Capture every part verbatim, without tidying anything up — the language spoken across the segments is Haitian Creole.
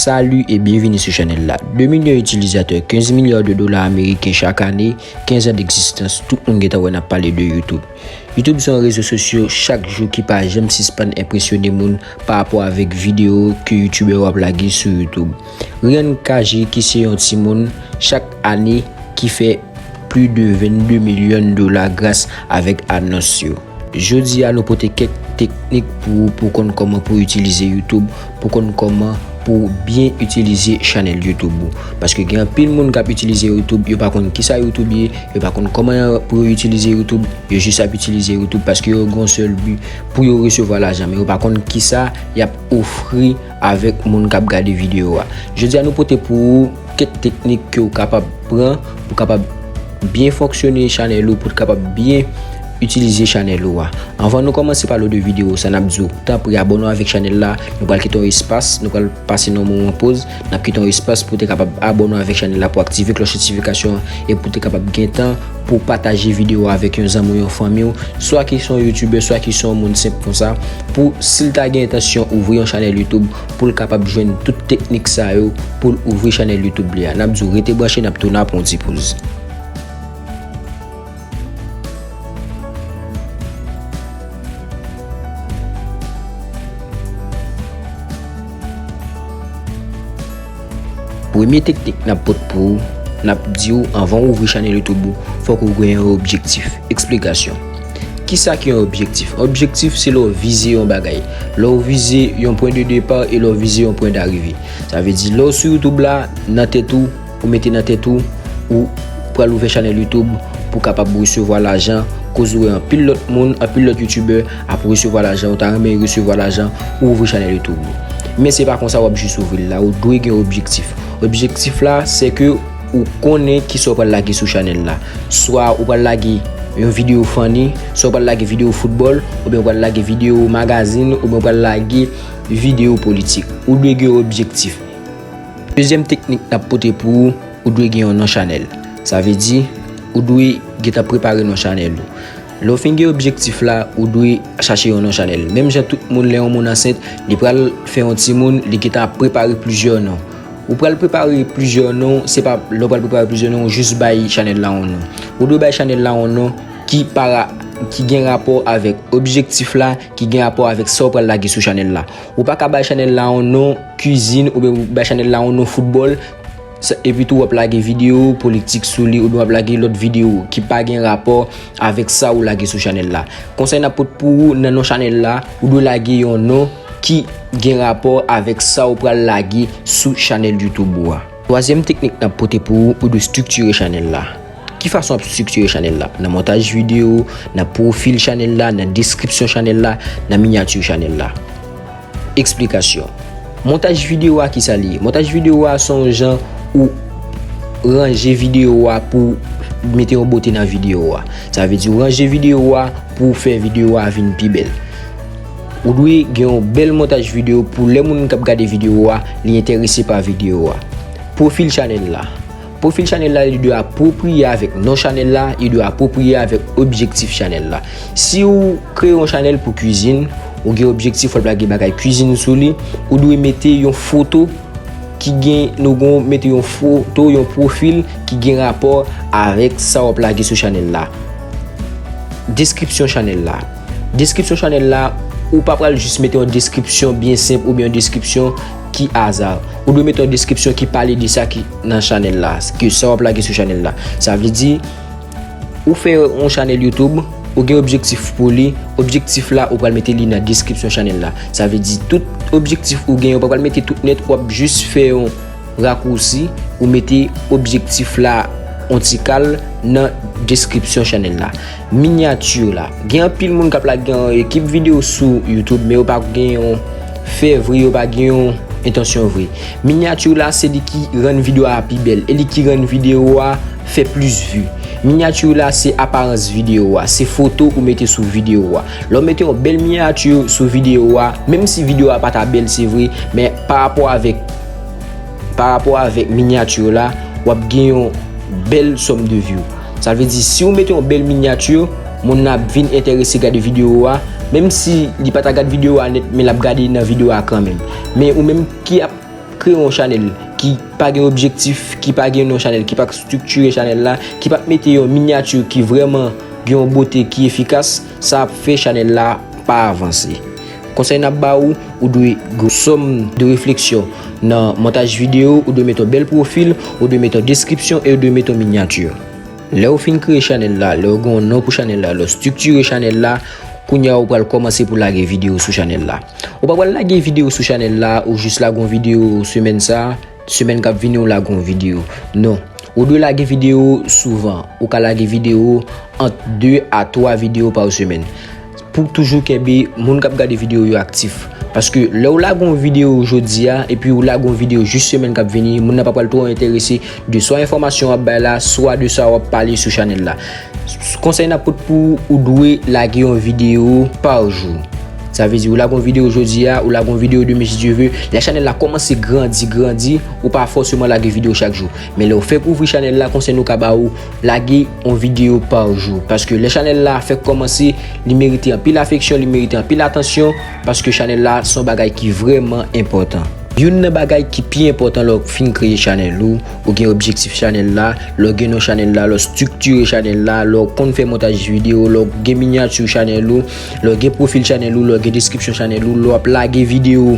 Salut et bienvenue sur chanèl la. Deux millions itilizatè, quinze milliards de dola ameriken chak ane, kenz an d'egzistans, tout moun gentan wè n ap pale de YouTube. YouTube se yon rezo sosyo chak jou ki pa janm sispann enpresyone moun pa rapò avèk videyo ke youtubè yo ap lage sou YouTube. Ryan Kaji ki se yon timoun chak ane ki fè plis de vennde milyon dola gras avèk anons yo. Jodi a nou pote kèk teknik pou ou pou konn kòman pou itilize YouTube, pou konn kòman pou byen itilize chanèl YouTube ou. Paske gen anpil moun k ap itilize YouTube, yo pa konn kisa YouTube ye, yo pa konn kòman pou yo itilize YouTube, yo jis ap itilize YouTube paske yo gen yon sèl bi pou yo resevwa lajan, men yo pa konn kisa y ap ofri avèk moun k ap gade videyo a. Jodi a nou pote pou ou kèk teknik ke w kapab pran pou kapab byen fonksyone chanèl ou, pou kapab byen itilize chanèl ou a. Anvan nou kòmanse pale w de videyo sa, n ap di w, tanpri abòne w avèk chanèl la. Nou pral kite yon espas, nou pral pase nan yon moman poz, n ap kite yon espas pou te kapab abòne w avèk chanèl la, pou aktive klòch notifikasyon an e pou te kapab gen tan pou pataje videyo a avèk yon zanmi w, yon fanmi w, swa ki se yon youtubè, swa ki se yon moun senp konsa, pou si l ta gen entansyon ouvri yon chanèl YouTube, pou l kapab jwenn tout teknik sa yo, pou l ouvri chanèl YouTube li a. N ap di w rete branche, n ap tounen apre yon ti poz. Premye teknik n ap pot pou ou, n ap di w anvan w ouvri chanèl YouTube ou, fòk ou gen yon objektif. Eksplikasyon. Kisa ki yon objektif? Objektif se lè w vize yon bagay. Lè w vize yon pwen de depa e lè w vize yon pwen darive. Sa vle di lè w sou YouTube la, nan tèt ou, ou mete nan tèt ou, ou pral ouvè chanèl YouTube pou kapab resevwa lajan, koz ou wè anpil lòt moun, anpil lòt youtubè ap resevwa lajan, ou ta renmen resevwa lajan, ou ouvri chanèl YouTube ou. Men se pa konsa w ap jis ouvri l la, ou dwe gen objektif. Objektif la, se ke ou konnen kisa w pral lage sou chanèl la. Swa ou pral lage yon videyo funny, swa ou pral lage videyo foutbòl, oubyen ou pral lage videyo magazin, oubyen ou pral lage videyo politik. Ou dwe gen objektif. Dezyèm teknik n ap pote pou ou, ou dwe gen yon non chanèl. Sa vle di, ou dwe gentan prepare non chanèl ou. Lè w fin gen objektif la, ou dwe chache yon non chanèl. Menm jan tout moun, lè yon moun ansent, li pral fè yon timoun, li gentan ap prepare plizyè non. Ou pral prepare plizyè non, se pa lè w pral prepare plizyè non, ou jis bay chanèl la yon non. Ou dwe bay chanèl la yon non ki para, ki gen rapò avèk objektif la, ki gen rapò avèk sa w pral lage sou chanèl la. Ou pa ka bay chanèl la yon non kwizin oubyen ou bay chanèl la yon non foutbòl, sa, epi tou w ap lage videyo politik sou li oubyen w ap lage lòt videyo ki pa gen rapò avèk sa ou lage sou chanèl la. Konsèy n ap pot pou ou nan non chanèl la, ou dwe lage yon non ki gen rapò avèk sa ou pral lage sou chanèl YouTube ou a. Twazyèm teknik n ap pote pou ou, ou dwe estriktire chanèl la. Ki fason w ap estriktire chanèl la? Nan montaj videyo, nan pwofil chanèl la, nan deskripsyon chanèl la, nan minyati chanèl la. Eksplikasyon. Montaj videyo a, kisa li ye? Montaj videyo a se yon jan ou ranje videyo a pou mete yon bote nan videyo a. Sa vle di ou ranje videyo a pou fè videyo a vin pi bèl. Ou dwe gen yon bèl montaj videyo pou lè moun k ap gade videyo a, li enterese pa videyo a. Pwofil chanèl la. Pwofil chanèl la, li dwe apwopriye avèk non chanèl la, li dwe apwopriye avèk objektif chanèl la. Si ou kreye yon chanèl pou kwizin, ou gen objektif w ap lage bagay kwizin sou li, ou dwe mete yon foto ki gen, nou gon mete yon foto, yon pwofil ki gen rapò avèk sa w ap lage sou chanèl la. Deskripsyon chanèl la. Deskripsyon chanèl la, ou pa pral jis mete yon deskripsyon byen senp oubyen yon deskripsyon ki aza. Ou dwe mete yon deskripsyon ki pale de sa ki nan chanèl la, ke sa w ap lage sou chanèl la. Sa vle di, ou fè yon chanèl YouTube, ou gen objektif pou li, objektif la, ou pral mete li nan deskripsyon chanèl la. Sa vle di, tout objektif ou gen, ou pa pral mete tout nèt, w ap jis fè yon rakousi, ou mete objektif la yon ti kal nan deskripsyon chanèl la. Minyati la. Gen anpil moun k ap lage yon ekip videyo sou YouTube, men yo pa gen yon fè vre, yo pa gen yon entansyon vre. Minyati la, se li ki rann videyo a pi bèl, e li ki rann videyo a fè plis vi. Minyati la, se aparans videyo a, se foto ou mete sou videyo a. Lè w mete yon bèl minyati sou videyo a, menm si videyo a pa ta bèl, se vre, men pa rapò avèk pa rapò avèk minyati la, w ap gen yon bèl sòm de view. Sa vle di, si w mete yon bèl minyati, moun nan ap vin enterese gade videyo a, menm si li pa ta gad videyo a nèt, men l ap gade nan videyo a kanmenm. Men ou menm ki ap kreye yon chanèl ki pa gen objektif, ki pa gen yon chanèl ki pa estriktire chanèl la, ki pa mete yon minyati ki vrèman gen yon bote ki efikas, sa ap fè chanèl la pa avanse. Konsèy n ap ba ou, ou dwe gen sòm de refleksyon nan montaj videyo, ou dwe mete yon bèl pwofil, ou dwe mete yon deskripsyon e ou dwe mete yon minyati. Lè w fin kreye chanèl la, lè w gen yon non pou chanèl la, lè w estriktire chanèl la, kounye a ou pral kòmanse pou lage videyo sou chanèl la. Ou pa pral lage videyo sou chanèl la, ou jis lage yon videyo semèn sa, semèn k ap vini ou lage yon videyo. Non, ou dwe lage videyo souvan. Ou ka lage videyo ant de a twa videyo pa semèn. Pou toujou kenbe moun k ap gade videyo yo aktif. Paske lè w lage yon videyo jodi a, epi w lage yon videyo jis semèn k ap vini, moun nan pa pral twò enterese de swa enfòmasyon w ap bay la, swa de sa w ap pale sou chanèl la. Konsèy n ap pot pou ou, ou dwe lage yon videyo pa jou. Sa vle di, ou lage yon videyo jodi a, ou lage yon videyo demen si Dye ve. Lè chanèl la kòmanse grandi, grandi, ou pa fòseman lage videyo chak jou. Men lè w fèk ouvri chanèl la, konsèy nou ka ba ou, lage yon videyo pa jou. Paske lè chanèl la fèk kòmanse, li merite anpil afeksyon, li merite anpil atansyon, paske chanèl la se yon bagay ki vrèman enpòtan. Youn nan bagay ki pi enpòtan lè w fin kreye chanèl ou, ou gen objektif chanèl la, lè w gen non chanèl la, lè w estriktire chanèl la, lè w konn fè montaj videyo, lè w gen minyati chanèl ou, lè w gen pwofil chanèl ou, lè w gen deskripsyon chanèl ou, lè w ap lage videyo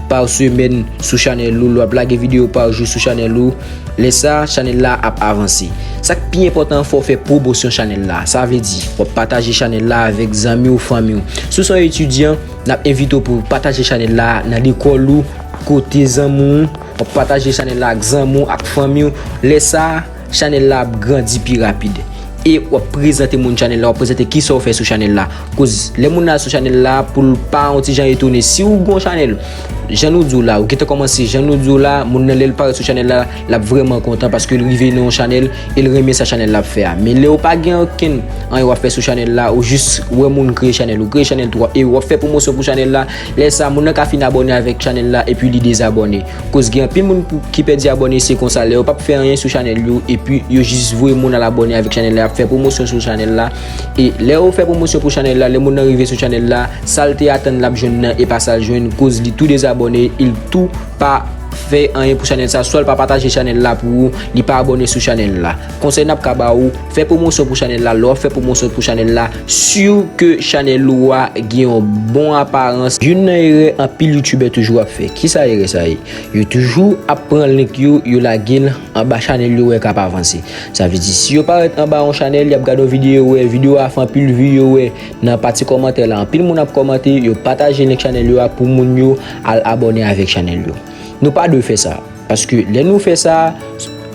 pa semèn sou chanèl ou, lè w ap lage videyo pa jou sou chanèl ou, lè sa, chanèl la ap avanse. Sa k pi enpòtan, fò w fè pwomosyon chanèl la. Sa vle di, w ap pataje chanèl la avèk zanmi w, fanmi w. Si w se yon etidyan, n ap envite w pou w pataje chanèl la nan lekòl ou, kote zanmi w, w ap pataje chanèl la ak zanmi w, ak fanmi w. Lè sa, chanèl la ap grandi pi rapid. E w ap prezante moun chanèl la, w ap prezante kisa w fè sou chanèl la. Koz lè moun nan al sou chanèl la, pou l pa yon ti jan etone. Si w gen yon chanèl, jan nou di w la, ou gentan kòmanse, jan nou di w la, moun nan lè l parèt sou chanèl la, l ap vrèman kontan paske l rive nan yon chanèl e l renmen sa chanèl la ap fè a. Men lè w pa gen okenn anyen w ap fè sou chanèl la, ou jis wè moun kreye chanèl, ou kreye chanèl tou e w ap fè pwomosyon pou chanèl la, lè sa moun nan ka fin abòne avèk chanèl la epi li dezabòne. Koz gen anpil moun pou, ki pèdi abòne, se konsa lè yo p ap fè anyen sou chanèl yo epi yo jis voye moun al abòne avèk chanèl la, y ap fè pwomosyon sou chanèl la. E lè yo fè pwomosyon pou chanèl la, lè moun nan rive sou chanèl la, sa l te atann l ap jwenn nan e pa sa l jwenn, koz li tou dezabòne, e l tou pa fè anyen pou chanèl sa, swa l pa pataje chanèl la pou ou, li pa abòne sou chanèl la. Konsèy n ap ka ba ou, fè pwomosyon pou chanèl la, lè w ap fè pwomosyon pou chanèl la, si ke chanèl ou a gen yon bon aparans. Youn nan erè anpil youtubè toujou ap fè. Kisa erè sa ye? Yo toujou ap pran link yo, yo lage l anba chanèl yo wè k ap avanse. Sa vle di, si yo parèt anba yon chanèl, y ap gade yon videyo, yo wè videyo a fè anpil vi, yo wè nan pati kòmantè la, anpil moun ap kòmante, yo pataje link chanèl yo a pou moun yo al abòne avèk chanèl yo. Nou pa dwe fè sa, paske lè nou fè sa,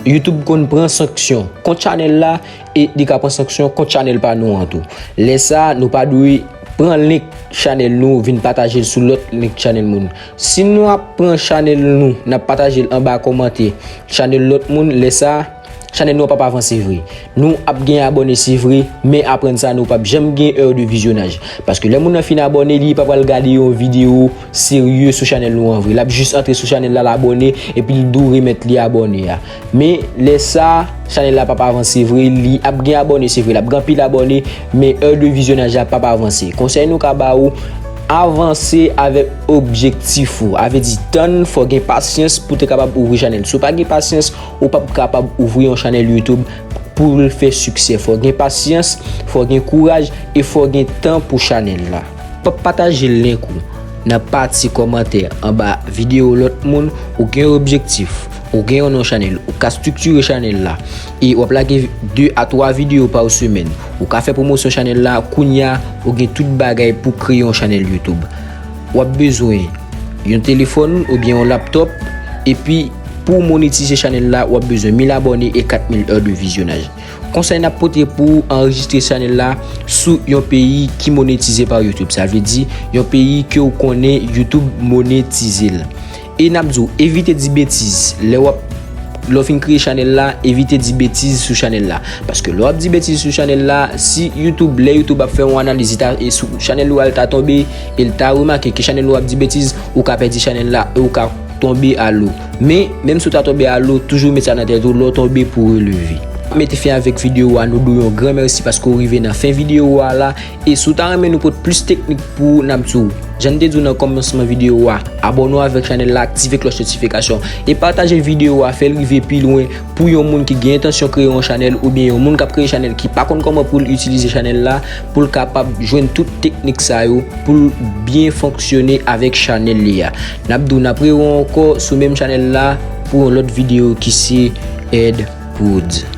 YouTube konn pran sanksyon kont chanèl la e li ka pran sanksyon kont chanèl pa nou an tou. Lè sa, nou pa dwe pran link chanèl nou vin pataje l sou lòt link chanèl moun. Si nou ap pran chanèl nou, n ap pataje l anba kòmantè chanèl lòt moun, lè sa, chanèl nou an p ap avanse vre. Nou ap gen abòne, se vre, men aprann sa, nou p ap janm gen è de vizyonaj. Paske lè moun nan fin abòne, li pa pral gade yon videyo serye sou chanèl nou an vre. L ap jis antre sou chanèl la, l abòne, epi l di w remèt li abòne a. Men lè sa, chanèl la p ap avanse vre, li ap gen abòne, se vre, l ap gen anpil abòne, men è de vizyonaj la p ap avanse. Konsèy nou ka ba ou, avanse avèk objektif ou. A vle di, tann, fò gen pasyans pou te kapab ouvri chanèl. Si w pa gen pasyans, ou p ap kapab ouvri yon chanèl YouTube pou l fè siksè. Fò gen pasyans, fò gen kouraj e fò gen tan pou chanèl la. Pa pataje link ou nan pati kòmantè anba videyo lòt moun. Ou gen objektif, ou gen yon non chanèl, ou ka estriktire chanèl la e w ap lage de a twa videyo pa semèn. Ou ka fè pwomosyon chanèl la, kounye a ou gen tout bagay pou kreye yon chanèl YouTube. W ap bezwen yon telefòn oubyen yon laptòp, epi pou w monetize chanèl la, w ap bezwen mil abòne e kat mil è de vizyonaj. Konsèy n ap pote pou w, anrejistre chanèl la sou yon peyi ki monetize pa YouTube. Sa vle di, yon peyi ke w konnen YouTube monetize l. E n ap di w, evite di betiz. Lè w ap, lè w fin kreye chanèl la, evite di betiz sou chanèl la. Paske lè w ap di betiz sou chanèl la, si YouTube, lè YouTube ap fè yon analiz, li ta, e sou chanèl ou a, li ta tonbe, e li ta remake ke chanèl ou ap di betiz, ou ka pèdi chanèl la, e ou ka tonbe a lo. Men, menm si w ta tonbe a lo, toujou met sa nan tèt ou, lè w tonbe pou w releve. Mete fen avèk videyo a, nou di w yon gran mèsi paske w rive nan fen videyo a la. E si w ta renmen nou pot plis teknik pou w, n ap di w, Jan m te di w nan kòmansman videyo a, abòne w avèk chanèl la, aktive klòch notifikasyon e pataje videyo a, fè l rive pi lwen pou yon moun ki gen entansyon kreye yon chanèl oubyen yon moun k ap kreye chanèl ki pa konn kòman pou l itilize chanèl la, pou l kapab jwenn tout teknik sa yo pou l byen fonksyone avèk chanèl li a. N ap di w n ap rewè ankò sou menm chanèl la pou yon lòt videyo ki se Ed Prodz.